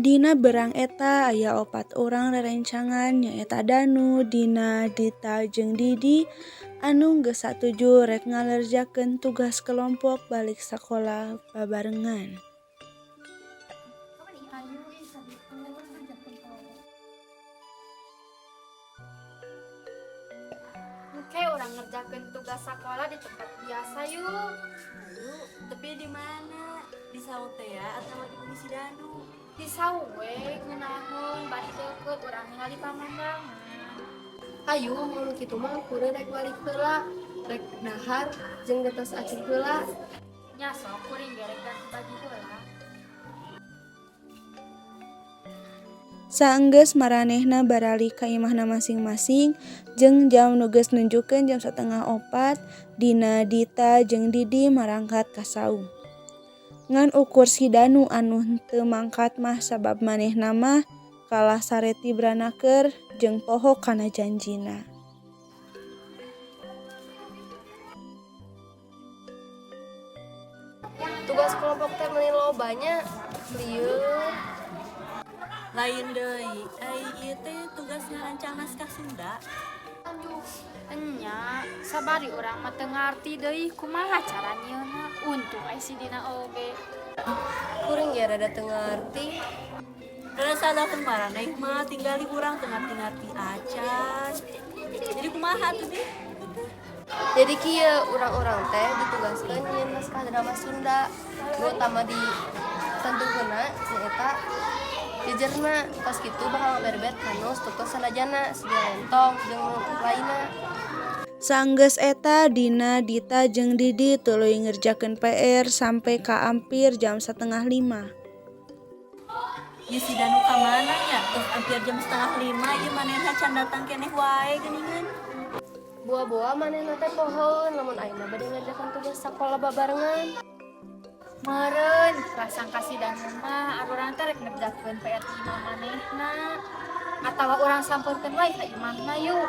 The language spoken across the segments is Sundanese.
Dina berang eta aya opat urang rerencangan nyaeta Danu, Dina, Dita jeung Didi anu geus satuju rek ngalerjakeun tugas kelompok balik sakola babarengan. Oke, urang ngerjakeun tugas sekolah di tempat biasa yuk. Ayo, tapi di mana? Di saung teh ya atau di bumi si Danu? Di saung we ngeunaheun bari deukeut urang ningali pamandangan. Ayo, mun kitu mah kuring rek balik heula, rek dahar jeung getos acuk heula. Nya sok kuring ge rek ganti baju heula. Saenggeus maranehna baralik ka imahna masing-masing jeung jam nu geus nunjukeun jam 3.30, Dina, Dita jeung Didi marangkat ka saung. Ngan ukur si Danu anu henteu mangkat mah sabab manehna mah kalah sare ti branaker jeung poho kana janjina. Tugas kelompok teh meuni loba nya, lieur. Lain deui, ai ieu teh tugas ngarancang naskah Sunda. Enya, sabari urang mah teu ngarti deui kumaha cara nyieunna. Untung ai si Dina oge. Kuring ge rada teu ngarti. Rada salahkeun maraneh mah tinggali urang teu ngarti-ngarti acan. Jadi kumaha tuh di? Jadi kieu urang-urang teh ditugaskeun nyieun naskah drama Sunda. Nu utama ditentukeunna nyaeta jejerna, kos kitu bakal ngaberebet kanu struktur sadajana siga lentong jeung nu lainna. Saenggeus eta Dina, Dita jeung Didi tuluy ngerjakeun PR sampe ka ampir jam 4.30. Ieu si Danu ka mana nya? Tos ampir jam 4.30 ieu manehna can datang keneh wae geuningan. Boa-boa manehna teh pohoeun lamun ayeuna bade ngerjakeun tugas sakola babarengan. Meureun prasangka si Danu mah arurang teh rek ngerjakeun PR di imah manehna. Atawa urang sampeurkeun wae ka imahna yuk.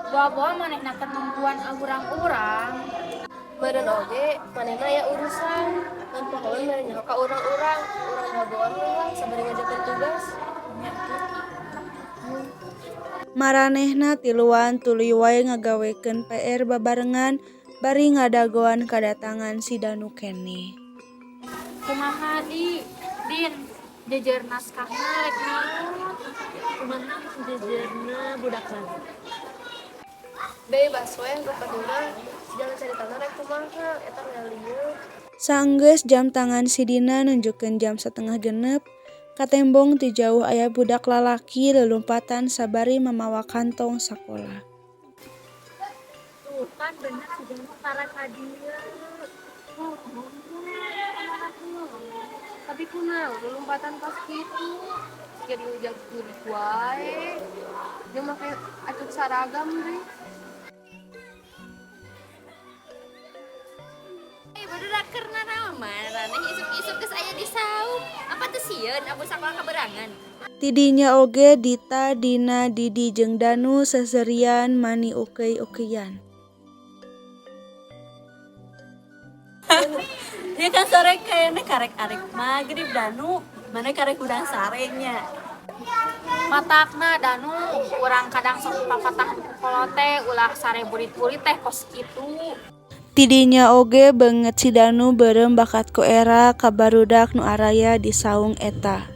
Boa-boa manehna keur nungguan urang-urang. Meureun oge manehna aya urusan, ngan pohoeun mere nyaho ka urang-urang, urang dagoan we lah sabari ngerjakeun tugas. Nya tuh. Maranehna tiluan tuluy wae ngagawekeun PR babarengan bari ngadagoan kadatangan si Danu keneh. Kumaha di, Din, jejer naskahna rek naon? Kumaha jejerna budak mana? Bebas we nu penting mah jalan caritana rek kumaha eta lieur. Saenggeus jam tangan si Dina nunjukeun jam 5.30, katembong ti jauh aya budak lalaki lulumpatan sabari mamawa kantong sakola. Tuh kan bener si Danu karek ka dieu. Tapi kunaon lulumpatan kos kitu? Siga diujag jurig wae. Jeung make acuk saragam deui. Barudak keur nanaon maraneh isuk-isuk geus aya di saung. Apa teu sieun abu sakola kaberangan? Tidinya oge Dita, Dina, Didi jeung Danu seuseurian mani ukeuy-ukeuyan. Ieu kan sore keneh karek arek magrib Danu, maneh karek hudang sare nya. Matakna Danu, urang kadang sok papatahan ku kolot teh ulah sare burit-burit teh kos kitu. Tidinya oge beungeut si Danu beureum bakat ku era ka barudak nu araya di saung eta.